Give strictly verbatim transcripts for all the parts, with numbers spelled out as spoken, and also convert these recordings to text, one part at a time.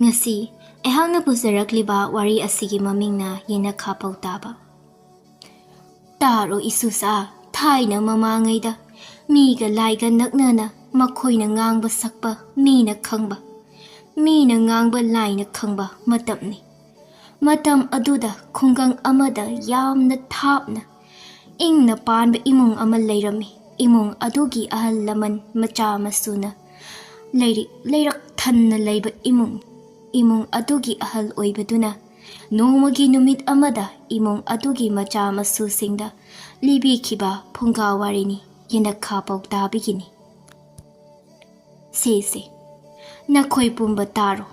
ꯉꯁꯤ ꯑꯩꯍꯥꯛꯅ ꯄꯨꯖꯔꯛꯂꯤꯕ ꯋꯥꯔꯤ ꯑꯁꯤꯒꯤ ꯃꯃꯤꯡꯅ ꯌꯦꯅꯈꯥ ꯄꯥꯎꯇꯥꯕ꯫ ꯇꯥꯔꯣ ꯏꯁꯨꯁꯥ, ꯊꯥꯏꯅ ꯃꯃꯥꯡꯉꯩꯗ ꯃꯤꯒ ꯂꯥꯏꯒ ꯅꯛꯅꯅ ꯃꯈꯣꯏꯅ ꯉꯥꯡꯕ ꯁꯛꯄ ꯃꯤꯅ ꯈꯪꯕ, ꯃꯤꯅ ꯉꯥꯡꯕ ꯂꯥꯏꯅ ꯈꯪꯕ ꯃꯇꯝꯅꯤ꯫ ꯃꯇꯝ ꯑꯗꯨꯗ ꯈꯨꯡꯒꯪ ꯑꯃꯗ ꯌꯥꯝꯅ ꯊꯥꯞꯅ ꯏꯪꯅ ꯄꯥꯟꯕ ꯏꯃꯨꯡ ꯑꯃ ꯂꯩꯔꯝꯃꯤ꯫ ꯏꯃꯨꯡ ꯑꯗꯨꯒꯤ ꯑꯍꯜ ꯂꯃꯟ ꯃꯆꯥ ꯃꯁꯨꯅ ꯂꯩꯔꯤꯛ ꯂꯩꯔꯛ ꯊꯟꯅ ꯂꯩꯕ ꯏꯃꯨꯡ꯫ ꯏꯃꯨꯡ ꯑꯗꯨꯒꯤ ꯑꯍꯜ ꯑꯣꯏꯕꯗꯨꯅ ꯅꯣꯡꯃꯒꯤ ꯅꯨꯃꯤꯠ ꯑꯃꯗ ꯏꯃꯨꯡ ꯑꯗꯨꯒꯤ ꯃꯆꯥ ꯃꯁꯨꯁꯤꯡꯗ ꯂꯤꯕꯤꯈꯤꯕ ꯐꯨꯡꯒꯥ ꯋꯥꯔꯤꯅꯤ, ꯌꯦꯅꯈꯥ ꯄꯥꯎꯇꯥꯕꯤꯒꯤꯅꯤ꯫ ꯁꯦ ꯁꯦ, ꯅꯈꯣꯏ ꯄꯨꯝꯕ ꯇꯥꯔꯣ꯫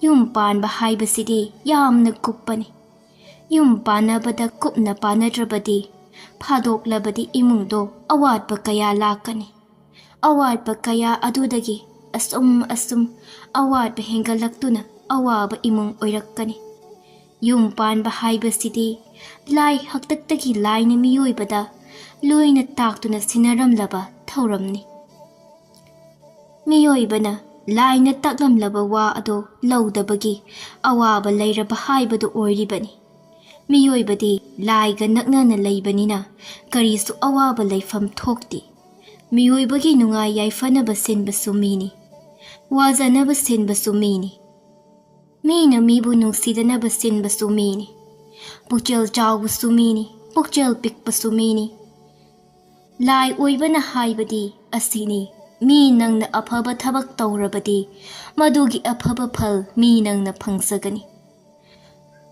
ꯌꯨꯝ ꯄꯥꯟꯕ ꯍꯥꯏꯕꯁꯤꯗꯤ ꯌꯥꯝꯅ ꯀꯨꯞꯄꯅꯤ꯫ ꯌꯨꯝ ꯄꯥꯟꯅꯕꯗ ꯀꯨꯞꯅ ꯄꯥꯟꯅꯗ꯭ꯔꯕꯗꯤ, ꯐꯥꯗꯣꯛꯂꯕꯗꯤ ꯏꯃꯨꯡꯗꯣ ꯑꯋꯥꯠꯄ ꯀꯌꯥ ꯂꯥꯛꯀꯅꯤ꯫ ꯑꯋꯥꯠꯄ ꯀꯌꯥ ꯑꯗꯨꯗꯒꯤ ꯑꯁꯨꯝ ꯑꯁꯨꯝ ꯑꯋꯥꯠꯄ ꯍꯦꯟꯒꯠꯂꯛꯇꯨꯅ ꯑꯋꯥꯕ ꯏꯃꯨꯡ ꯑꯣꯏꯔꯛꯀꯅꯤ꯫ ꯌꯨꯝ ꯄꯥꯟꯕ ꯍꯥꯏꯕꯁꯤꯗꯤ ꯂꯥꯏ ꯍꯥꯛꯇꯛꯇꯒꯤ ꯂꯥꯏꯅ ꯃꯤꯑꯣꯏꯕꯗ ꯂꯣꯏꯅ ꯇꯥꯛꯇꯨꯅ ꯁꯤꯟꯅꯔꯝꯂꯕ ꯊꯧꯔꯝꯅꯤ꯫ ꯃꯤꯑꯣꯏꯕꯅ ꯂꯥꯏꯅ ꯇꯥꯛꯂꯝꯂꯕ ꯋꯥ ꯑꯗꯣ ꯂꯧꯗꯕꯒꯤ ꯑꯋꯥꯕ ꯂꯩꯔꯕ ꯍꯥꯏꯕꯗꯨ ꯑꯣꯏꯔꯤꯕꯅꯤ꯫ ꯃꯤꯑꯣꯏꯕꯗꯤ ꯂꯥꯏꯒ ꯅꯛꯅꯅ ꯂꯩꯕꯅꯤꯅ ꯀꯔꯤꯁꯨ ꯑꯋꯥꯕ ꯂꯩꯐꯝ ꯊꯣꯛꯇꯦ꯫ ꯃꯤꯑꯣꯏꯕꯒꯤ ꯅꯨꯡꯉꯥꯏ ꯌꯥꯏꯐꯅꯕ ꯁꯤꯟꯕꯁꯨ ꯃꯤꯅꯤ, ꯋꯥꯖꯅꯕ ꯁꯤꯟꯕꯁꯨ ꯃꯤꯅꯤ꯫ ꯃꯤꯅ ꯃꯤꯕꯨ ꯅꯨꯡꯁꯤꯗꯅꯕ ꯁꯤꯟꯕꯁꯨ ꯃꯤꯅꯤ꯫ ꯄꯨꯛꯆꯦꯜ ꯆꯥꯎꯕꯁꯨ ꯃꯤꯅꯤ, ꯄꯨꯛꯆꯦꯜ ꯄꯤꯛꯄꯁꯨ ꯃꯤꯅꯤ꯫ ꯂꯥꯏ ꯑꯣꯏꯕꯅ ꯍꯥꯏꯕꯗꯤ ꯑꯁꯤꯅꯤ, ꯃꯤ ꯅꯪꯅ ꯑꯐꯕ ꯊꯕꯛ ꯇꯧꯔꯕꯗꯤ ꯃꯗꯨꯒꯤ ꯑꯐꯕ ꯐꯜ ꯃꯤ ꯅꯪꯅ ꯐꯪꯖꯒꯅꯤ꯫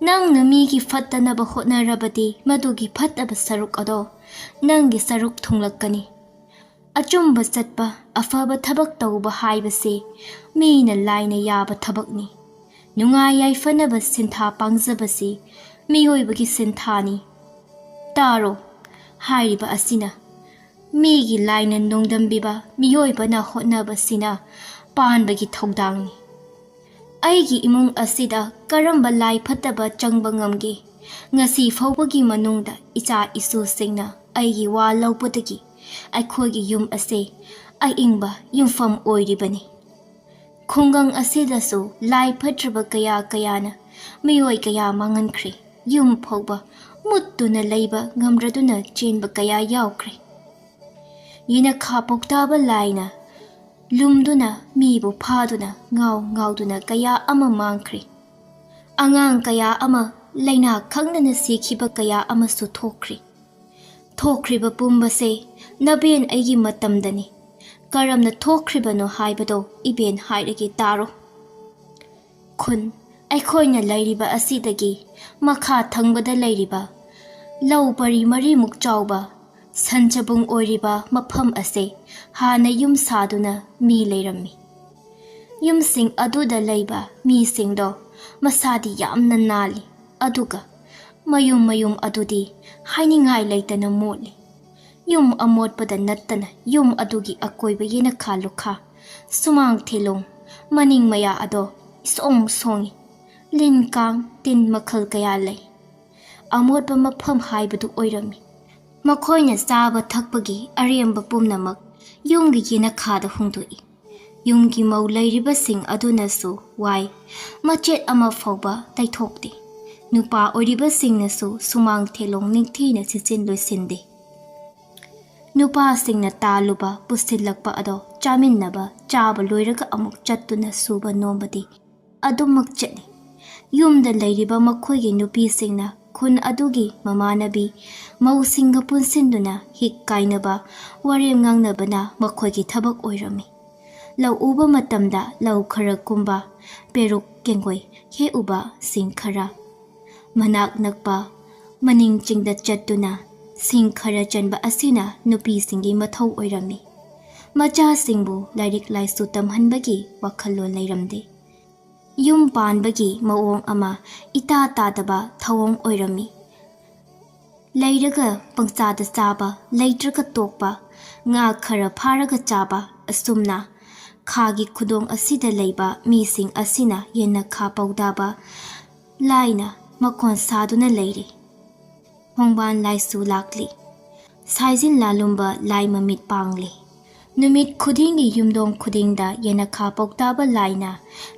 ꯅꯪꯅ ꯃꯤꯒꯤ ꯐꯠꯇꯅꯕ ꯍꯣꯠꯅꯔꯕꯗꯤ ꯃꯗꯨꯒꯤ ꯐꯠꯇꯕ ꯁꯔꯨꯛ ꯑꯗꯣ ꯅꯪꯒꯤ ꯁꯔꯨꯛ ꯊꯨꯡꯂꯛꯀꯅꯤ꯫ ꯑꯆꯨꯝꯕ ꯆꯠꯄ, ꯑꯐꯕ ꯊꯕꯛ ꯇꯧꯕ ꯍꯥꯏꯕꯁꯤ ꯃꯤꯅ ꯂꯥꯏꯅ ꯌꯥꯕ ꯊꯕꯛꯅꯤ꯫ ꯅꯨꯡꯉꯥꯏ ꯌꯥꯏꯐꯅꯕ ꯁꯤꯟꯊꯥ ꯄꯥꯡꯖꯕꯁꯤ ꯃꯤꯑꯣꯏꯕꯒꯤ ꯁꯤꯟꯊꯥꯅꯤ꯫ ꯇꯥꯔꯣ, ꯍꯥꯏꯔꯤꯕ ꯑꯁꯤꯅ ꯃꯤꯒꯤ ꯂꯥꯏꯅ ꯅꯣꯡꯗꯝꯕꯤꯕ ꯃꯤꯑꯣꯏꯕꯅ ꯍꯣꯠꯅꯕꯁꯤꯅ ꯄꯥꯟꯕꯒꯤ ꯊꯧꯗꯥꯡꯅꯤ꯫ ꯑꯩꯒꯤ ꯏꯃꯨꯡ ꯑꯁꯤꯗ ꯀꯔꯝꯕ ꯂꯥꯏ ꯐꯠꯇꯕ ꯆꯪꯕ ꯉꯝꯒꯦ? ꯉꯁꯤ ꯐꯥꯎꯕꯒꯤ ꯃꯅꯨꯡꯗ ꯏꯆꯥ ꯏꯁꯨꯁꯤꯡꯅ ꯑꯩꯒꯤ ꯋꯥ ꯂꯧꯕꯗꯒꯤ ꯑꯩꯈꯣꯏꯒꯤ ꯌꯨꯝ ꯑꯁꯤ ꯑꯏꯪꯕ ꯌꯨꯝꯐꯝ ꯑꯣꯏꯔꯤꯕꯅꯤ꯫ ꯈꯨꯡꯒꯪ ꯑꯁꯤꯗꯁꯨ ꯂꯥꯏ ꯐꯠꯇ꯭ꯔꯕ ꯀꯌꯥ ꯀꯌꯥꯅ ꯃꯤꯑꯣꯏ ꯀꯌꯥ ꯃꯥꯡꯍꯟꯈ꯭ꯔꯦ꯫ ꯌꯨꯝ ꯐꯥꯎꯕ ꯃꯨꯠꯇꯨꯅ ꯂꯩꯕ ꯉꯝꯗ꯭ꯔꯗꯨꯅ ꯆꯦꯟꯕ ꯀꯌꯥ ꯌꯥꯎꯈ꯭ꯔꯦ꯫ ꯌꯦꯅꯈꯥ ꯄꯥꯎꯇꯥꯕ ꯂꯥꯏꯅ ꯂꯨꯝꯗꯨꯅ ꯃꯤꯕꯨ ꯐꯥꯗꯨꯅ ꯉꯥꯎ ꯉꯥꯎꯗꯨꯅ ꯀꯌꯥ ꯑꯃ ꯃꯥꯡꯈ꯭ꯔꯦ꯫ ꯑꯉꯥꯡ ꯀꯌꯥ ꯑꯃ ꯂꯥꯏꯅꯥ ꯈꯪꯗꯅ ꯁꯤꯈꯤꯕ ꯀꯌꯥ ꯑꯃꯁꯨ ꯊꯣꯛꯈ꯭ꯔꯦ꯫ ꯊꯣꯛꯈ꯭ꯔꯤꯕ ꯄꯨꯝꯕꯁꯦ ꯅꯕꯦꯟ ꯑꯩꯒꯤ ꯃꯇꯝꯗꯅꯤ꯫ ꯀꯔꯝꯅ ꯊꯣꯛꯈ꯭ꯔꯤꯕꯅꯣ ꯍꯥꯏꯕꯗꯣ ꯏꯕꯦꯟ ꯍꯥꯏꯔꯒꯦ ꯇꯥꯔꯣ꯫ ꯈꯨꯟ ꯑꯩꯈꯣꯏꯅ ꯂꯩꯔꯤꯕ ꯑꯁꯤꯗꯒꯤ ꯃꯈꯥ ꯊꯪꯕꯗ ꯂꯩꯔꯤꯕ ꯂꯧ ꯄꯔꯤ ꯃꯔꯤꯃꯨꯛ ꯆꯥꯎꯕ ꯁꯟꯆꯕꯨꯡ ꯑꯣꯏꯔꯤꯕ ꯃꯐꯝ ꯑꯁꯦ ꯍꯥꯟꯅ ꯌꯨꯝ ꯁꯥꯗꯨꯅ ꯃꯤ ꯂꯩꯔꯝꯃꯤ꯫ ꯌꯨꯝꯁꯤꯡ ꯑꯗꯨꯗ ꯂꯩꯕ ꯃꯤꯁꯤꯡꯗꯣ ꯃꯁꯥꯗꯤ ꯌꯥꯝꯅ ꯅꯥꯜꯂꯤ, ꯑꯗꯨꯒ ꯃꯌꯨꯝ ꯃꯌꯨꯝ ꯑꯗꯨꯗꯤ ꯍꯥꯏꯅꯤꯡꯉꯥꯏ ꯂꯩꯇꯅ ꯃꯣꯠꯂꯤ꯫ ꯌꯨꯝ ꯑꯃꯣꯠꯄꯗ ꯅꯠꯇꯅ ꯌꯨꯝ ꯑꯗꯨꯒꯤ ꯑꯀꯣꯏꯕ ꯌꯦꯅꯈꯥ ꯂꯨꯈꯥ, ꯁꯨꯃꯥꯡ ꯊꯦꯂꯣꯡ, ꯃꯅꯤꯡ ꯃꯌꯥ ꯑꯗꯣ ꯏꯁꯣꯡ ꯁꯣꯡꯉꯤ꯫ ꯂꯤꯟ ꯀꯥꯡ ꯇꯤꯟ ꯃꯈꯜ ꯀꯌꯥ ꯂꯩ꯫ ꯑꯃꯣꯠꯄ ꯃꯐꯝ ꯍꯥꯏꯕꯗꯨ ꯑꯣꯏꯔꯝꯃꯤ꯫ ꯃꯈꯣꯏꯅ ꯆꯥꯕ ꯊꯛꯄꯒꯤ ꯑꯔꯦꯝꯕ ꯄꯨꯝꯅꯃꯛ ꯌꯨꯝꯒꯤ ꯌꯦꯅꯈꯥꯗ ꯍꯨꯟꯗꯣꯛꯏ꯫ ꯌꯨꯝꯒꯤ ꯃꯧ ꯂꯩꯔꯤꯕꯁꯤꯡ ꯑꯗꯨꯅꯁꯨ ꯋꯥꯏ ꯃꯆꯦꯠ ꯑꯃ ꯐꯥꯎꯕ ꯇꯩꯊꯣꯛꯇꯦ꯫ ꯅꯨꯄꯥ ꯑꯣꯏꯔꯤꯕꯁꯤꯡꯅꯁꯨ ꯁꯨꯃꯥꯡ ꯊꯦꯂꯣꯡ ꯅꯤꯡꯊꯤꯅ ꯁꯤꯠꯆꯤꯟ ꯂꯣꯏꯁꯤꯟꯗꯦ꯫ ꯅꯨꯄꯥꯁꯤꯡꯅ ꯇꯥꯜꯂꯨꯕ ꯄꯨꯁꯤꯜꯂꯛꯄ ꯑꯗꯣ ꯆꯥꯃꯤꯟꯅꯕ, ꯆꯥꯕ ꯂꯣꯏꯔꯒ ꯑꯃꯨꯛ ꯆꯠꯇꯨꯅ ꯁꯨꯕ ꯅꯣꯝꯕꯗꯤ ꯑꯗꯨꯃꯛ ꯆꯠꯂꯤ꯫ ꯌꯨꯝꯗ ꯂꯩꯔꯤꯕ ꯃꯈꯣꯏꯒꯤ ꯅꯨꯄꯤꯁꯤꯡꯅ ꯈꯨꯟ ꯑꯗꯨꯒꯤ ꯃꯃꯥꯟꯅꯕꯤ ꯃꯧꯁꯤꯡꯒ ꯄꯨꯟꯁꯤꯟꯗꯨꯅ ꯍꯤꯛ ꯀꯥꯏꯅꯕ, ꯋꯥꯔꯦꯝ ꯉꯥꯡꯅꯕꯅ ꯃꯈꯣꯏꯒꯤ ꯊꯕꯛ ꯑꯣꯏꯔꯝꯃꯤ꯫ ꯂꯧ ꯎꯕ ꯃꯇꯝꯗ ꯂꯧ ꯈꯔ ꯀꯨꯝꯕ, ꯄꯦꯔꯨꯛ ꯀꯦꯡꯒꯣꯏ ꯍꯦꯛꯎꯕꯁꯤꯡ ꯈꯔ, ꯃꯅꯥꯛ ꯅꯛꯄ ꯃꯅꯤꯡ ꯆꯤꯡꯗ ꯆꯠꯇꯨꯅ ꯁꯤꯡ ꯈꯔ ꯆꯟꯕ ꯑꯁꯤꯅ ꯅꯨꯄꯤꯁꯤꯡꯒꯤ ꯃꯊꯧ ꯑꯣꯏꯔꯝꯃꯤ꯫ ꯃꯆꯥꯁꯤꯡꯕꯨ ꯂꯥꯏꯔꯤꯛ ꯂꯥꯏꯁꯨ ꯇꯝꯍꯟꯕꯒꯤ ꯋꯥꯈꯜꯂꯣꯟ ꯂꯩꯔꯝꯗꯦ꯫ ꯌꯨꯝ ꯄꯥꯟꯕꯒꯤ ꯃꯑꯣꯡ ꯑꯃ ꯏꯇꯥ ꯇꯥꯗꯕ ꯊꯧꯑꯣꯡ ꯑꯣꯏꯔꯝꯃꯤ꯫ ꯂꯩꯔꯒ ꯄꯪꯆꯥꯗ ꯆꯥꯕ, ꯂꯩꯇ꯭ꯔꯒ ꯇꯣꯛꯄ, ꯉꯥ ꯈꯔ ꯐꯥꯔꯒ ꯆꯥꯕ, ꯑꯁꯨꯝꯅ ꯈꯥꯒꯤ ꯈꯨꯗꯣꯡ ꯑꯁꯤꯗ ꯂꯩꯕ ꯃꯤꯁꯤꯡ ꯑꯁꯤꯅ ꯌꯦꯟꯅꯈꯥ ꯄꯧꯗꯥꯕ ꯂꯥꯏꯅ ꯃꯀꯣꯟ ꯁꯥꯗꯨꯅ ꯂꯩꯔꯤ꯫ ꯈꯣꯡꯕꯥꯟ ꯂꯥꯏꯁꯨ ꯂꯥꯛꯂꯤ꯫ ꯁꯥꯏꯖꯤꯟ ꯂꯥꯂꯨꯝꯕ ꯂꯥꯏ ꯃꯃꯤꯠ ꯄꯥꯡꯂꯤ꯫ ꯅꯨꯃꯤꯠ ꯈꯨꯗꯤꯡꯒꯤ ꯌꯨꯝꯊꯣꯡ ꯈꯨꯗꯤꯡꯗ ꯌꯦꯅꯈꯥ ꯄꯥꯎꯇꯥꯕ ꯂꯥꯏꯅ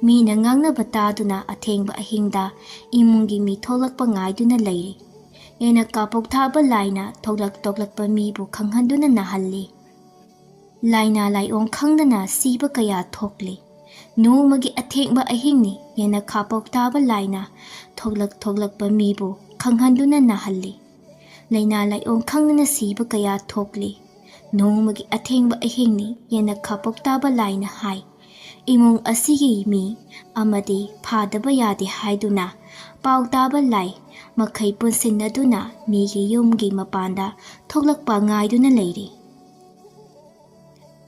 ꯃꯤꯅ ꯉꯥꯡꯅꯕ ꯇꯥꯗꯨꯅ ꯑꯊꯦꯡꯕ ꯑꯍꯤꯡꯗ ꯏꯃꯨꯡꯒꯤ ꯃꯤ ꯊꯣꯛꯂꯛꯄ ꯉꯥꯏꯗꯨꯅ ꯂꯩꯔꯤ꯫ ꯌꯦꯅꯈꯥ ꯄꯥꯎꯇꯥꯕ ꯂꯥꯏꯅ ꯊꯣꯛꯂꯛ ꯊꯣꯛꯂꯛꯄ ꯃꯤꯕꯨ ꯈꯪꯍꯟꯗꯨꯅ ꯅꯥꯍꯜꯂꯤ꯫ ꯂꯥꯏꯅꯥ ꯂꯥꯏꯑꯣꯡ ꯈꯪꯗꯅ ꯁꯤꯕ ꯀꯌꯥ ꯊꯣꯛꯂꯤ꯫ ꯅꯣꯡꯃꯒꯤ ꯑꯊꯦꯡꯕ ꯑꯍꯤꯡꯅꯤ꯫ ꯌꯦꯅꯈꯥ ꯄꯥꯎꯇꯥꯕ ꯂꯥꯏꯅ ꯊꯣꯛꯂꯛ ꯊꯣꯛꯂꯛꯄ ꯃꯤꯕꯨ ꯈꯪꯍꯟꯗꯨꯅ ꯅꯥꯍꯜꯂꯤ꯫ ꯂꯥꯏꯅꯥ ꯂꯥꯏꯑꯣꯡ ꯈꯪꯗꯅ ꯁꯤꯕ ꯀꯌꯥ ꯊꯣꯛꯂꯤ꯫ ꯅꯣꯡꯃꯒꯤ ꯑꯊꯦꯡꯕ ꯑꯍꯤꯡꯅꯤ꯫ ꯌꯦꯅꯈꯥ ꯄꯥꯎꯇꯥꯕ ꯂꯥꯏꯅ ꯍꯥꯏ, ꯏꯃꯨꯡ ꯑꯁꯤꯒꯤ ꯃꯤ ꯑꯃꯗꯤ ꯐꯥꯗꯕ ꯌꯥꯗꯦ ꯍꯥꯏꯗꯨꯅ ꯄꯥꯎꯇꯥꯕ ꯂꯥꯏ ꯃꯈꯩ ꯄꯨꯟꯁꯤꯟꯅꯗꯨꯅ ꯃꯤꯒꯤ ꯌꯨꯝꯒꯤ ꯃꯄꯥꯟꯗ ꯊꯣꯛꯂꯛꯄ ꯉꯥꯏꯗꯨꯅ ꯂꯩꯔꯤ꯫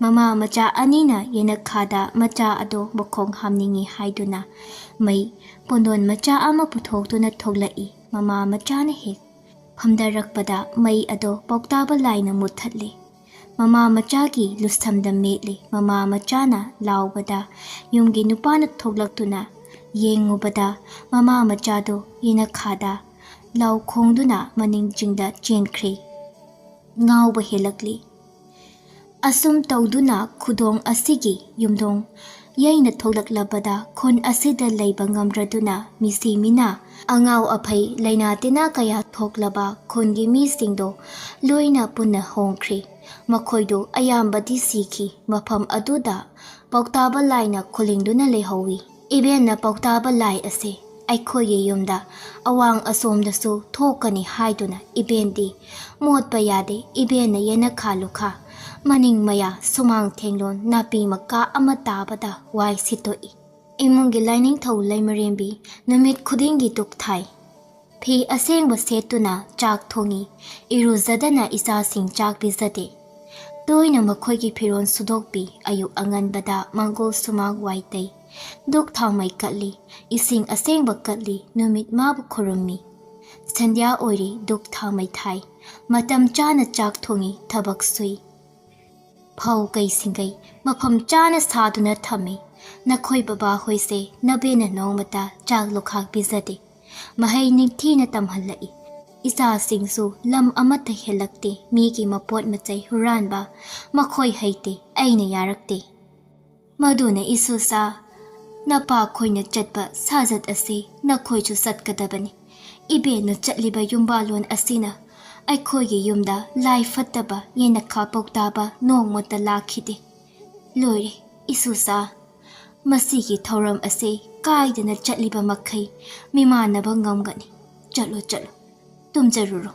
ꯃꯃꯥ ꯃꯆꯥ ꯑꯅꯤꯅ ꯌꯦꯅꯈꯥꯗ ꯃꯆꯥ ꯑꯗꯣ ꯃꯈꯣꯡ ꯍꯥꯝꯅꯤꯡꯏ ꯍꯥꯏꯗꯨꯅ ꯃꯩ ꯄꯣꯟꯗꯣꯟ ꯃꯆꯥ ꯑꯃ ꯄꯨꯊꯣꯛꯇꯨꯅ ꯊꯣꯛꯂꯛꯏ꯫ ꯃꯃꯥ ꯃꯆꯥꯅ ꯍꯦꯛ ꯐꯝꯊꯔꯛꯄꯗ ꯃꯩ ꯑꯗꯣ ꯄꯥꯎꯇꯥꯕ ꯂꯥꯏꯅ ꯃꯨꯠꯊꯠꯂꯤ꯫ ꯃꯃꯥ ꯃꯆꯥꯒꯤ ꯂꯨꯁꯝꯗ ꯃꯦꯠꯂꯤ꯫ ꯃꯃꯥ ꯃꯆꯥꯅ ꯂꯥꯎꯕꯗ ꯌꯨꯝꯒꯤ ꯅꯨꯄꯥꯅ ꯊꯣꯛꯂꯛꯇꯨꯅ ꯌꯦꯡꯉꯨꯕꯗ ꯃꯃꯥ ꯃꯆꯥꯗꯣ ꯌꯦꯅꯈꯥꯗ ꯂꯥꯎ ꯈꯣꯡꯗꯨꯅ ꯃꯅꯤꯡ ꯆꯤꯡꯗ ꯆꯦꯟꯈ꯭ꯔꯦ꯫ ꯉꯥꯎꯕ ꯍꯦꯜꯂꯛꯂꯤ꯫ ꯑꯁꯨꯝ ꯇꯧꯗꯨꯅ ꯈꯨꯗꯣꯡ ꯑꯁꯤꯒꯤ ꯌꯨꯝꯊꯣꯡ ꯌꯩꯅ ꯊꯣꯛꯂꯛꯂꯕꯗ ꯈꯨꯟ ꯑꯁꯤꯗ ꯂꯩꯕ ꯉꯝꯗ꯭ꯔꯗꯨꯅ ꯃꯤꯁꯤ ꯃꯤꯅꯥ ꯑꯉꯥꯎ ꯑꯐꯩ ꯂꯥꯏꯅꯥ ꯇꯤꯟꯅꯥ ꯀꯌꯥ ꯊꯣꯛꯂꯕ ꯈꯨꯟꯒꯤ ꯃꯤꯁꯤꯡꯗꯣ ꯂꯣꯏꯅ ꯄꯨꯟꯅ ꯍꯣꯡꯈ꯭ꯔꯦ꯫ ꯃꯈꯣꯏꯗꯣ ꯑꯌꯥꯝꯕꯗꯤ ꯁꯤꯈꯤ꯫ ꯃꯐꯝ ꯑꯗꯨꯗ ꯄꯥꯎꯇꯥꯕ ꯂꯥꯏꯅ ꯈꯨꯂꯤꯡꯗꯨꯅ ꯂꯩꯍꯧꯋꯤ꯫ ꯏꯕꯦꯟꯅ ꯄꯥꯎꯇꯥꯕ ꯂꯥꯏ ꯑꯁꯦ ꯑꯩꯈꯣꯏꯒꯤ ꯌꯨꯝꯗ ꯑꯋꯥꯡ ꯑꯁꯣꯝꯗꯁꯨ ꯊꯣꯛꯀꯅꯤ ꯍꯥꯏꯗꯨꯅ ꯏꯕꯦꯟꯗꯤ ꯃꯣꯠꯄ ꯌꯥꯗꯦ꯫ ꯏꯕꯦꯟꯅ ꯌꯦꯅꯈꯥ ꯂꯨꯈꯥ ꯃꯅꯤꯡ ꯃꯌꯥ ꯁꯨꯃꯥꯡ ꯊꯦꯡꯂꯣꯟ ꯅꯥꯄꯤ ꯃꯀꯥ ꯑꯃ ꯇꯥꯕꯗ ꯋꯥꯏ ꯁꯤꯠꯇꯣꯛꯏ꯫ ꯏꯃꯨꯡꯒꯤ ꯂꯥꯏꯅꯤꯡꯊꯧ ꯂꯩꯃꯔꯦꯝꯕꯤ ꯅꯨꯃꯤꯠ ꯈꯨꯗꯤꯡꯒꯤ ꯗꯨꯛ ꯊꯥꯏ꯫ ꯐꯤ ꯑꯁꯦꯡꯕ ꯁꯦꯠꯇꯨꯅ ꯆꯥꯛ ꯊꯣꯡꯏ꯫ ꯏꯔꯨꯖꯗꯅ ꯏꯆꯥꯁꯤꯡ ꯆꯥꯛ ꯄꯤꯖꯗꯦ꯫ ꯇꯣꯏꯅ ꯃꯈꯣꯏꯒꯤ ꯐꯤꯔꯣꯜ ꯁꯨꯗꯣꯛꯄꯤ꯫ ꯑꯌꯨꯛ ꯑꯉꯟꯕꯗ ꯃꯪꯒꯣꯜ ꯁꯨꯃꯥꯡ ꯋꯥꯏ ꯇꯩ꯫ ꯗꯨꯛ ꯊꯥꯎꯃꯩ ꯀꯠꯂꯤ꯫ ꯏꯁꯤꯡ ꯑꯁꯦꯡꯕ ꯀꯠꯂꯤ꯫ ꯅꯨꯃꯤꯠ ꯃꯥꯕꯨ ꯈꯨꯔꯨꯝꯃꯤ꯫ ꯁꯟꯙ꯭ꯌꯥ ꯑꯣꯏꯔꯤ꯫ ꯗꯨꯛ ꯊꯥꯎꯃꯩ ꯊꯥꯏ꯫ ꯃꯇꯝ ꯆꯥꯅ ꯆꯥꯛ ꯊꯣꯡꯏ꯫ ꯊꯕꯛ ꯁꯨꯏ꯫ ꯐꯧ ꯀꯩ ꯁꯤꯡꯒꯩ ꯃꯐꯝ ꯆꯥꯅ ꯁꯥꯗꯨꯅ ꯊꯝꯃꯤ꯫ ꯅꯈꯣꯏ ꯕꯕꯥꯍꯣꯏꯁꯦ ꯅꯕꯦꯟꯅ ꯅꯣꯡꯃꯇ ꯆꯥꯛ ꯂꯨꯈꯥꯛ ꯄꯤꯖꯗꯦ꯫ ꯃꯍꯩ ꯅꯤꯡꯊꯤꯅ ꯇꯝꯍꯜꯂꯛꯏ꯫ ꯏꯆꯥꯁꯤꯡꯁꯨ ꯂꯝ ꯑꯃꯠꯇ ꯍꯦꯜꯂꯛꯇꯦ, ꯃꯤꯒꯤ ꯃꯄꯣꯠ ꯃꯆꯩ ꯍꯨꯔꯥꯟꯕ ꯃꯈꯣꯏ ꯍꯩꯇꯦ, ꯑꯩꯅ ꯌꯥꯔꯛꯇꯦ꯫ ꯃꯗꯨꯅ ꯏꯁꯨꯁꯥ, ꯅꯄꯥꯈꯣꯏꯅ ꯆꯠꯄ ꯁꯥꯖꯠ ꯑꯁꯤ ꯅꯈꯣꯏꯁꯨ ꯆꯠꯀꯗꯕꯅꯤ꯫ ꯏꯕꯦꯟꯅ ꯆꯠꯂꯤꯕ ꯌꯨꯝꯕꯥꯂꯣꯟ ꯑꯁꯤꯅ ꯑꯩꯈꯣꯏꯒꯤ ꯌꯨꯝꯗ ꯂꯥꯏ ꯐꯠꯇꯕ, ꯌꯦꯅꯈꯥ ꯄꯥꯎꯇꯥꯕ ꯅꯣꯡꯃꯇ ꯂꯥꯛꯈꯤꯗꯦ꯫ ꯂꯣꯏꯔꯦ, ꯏꯁꯨꯁꯥ꯫ ꯃꯁꯤꯒꯤ ꯊꯧꯔꯝ ꯑꯁꯤ ꯀꯥꯏꯗꯅ ꯆꯠꯂꯤꯕ ꯃꯈꯩ ꯃꯤꯃꯥꯟꯅꯕ ꯉꯝꯒꯅꯤ꯫ ꯆꯠꯂꯣ, ꯆꯠꯂꯣ꯫ ꯇꯨꯝꯖꯔꯨꯔꯣ꯫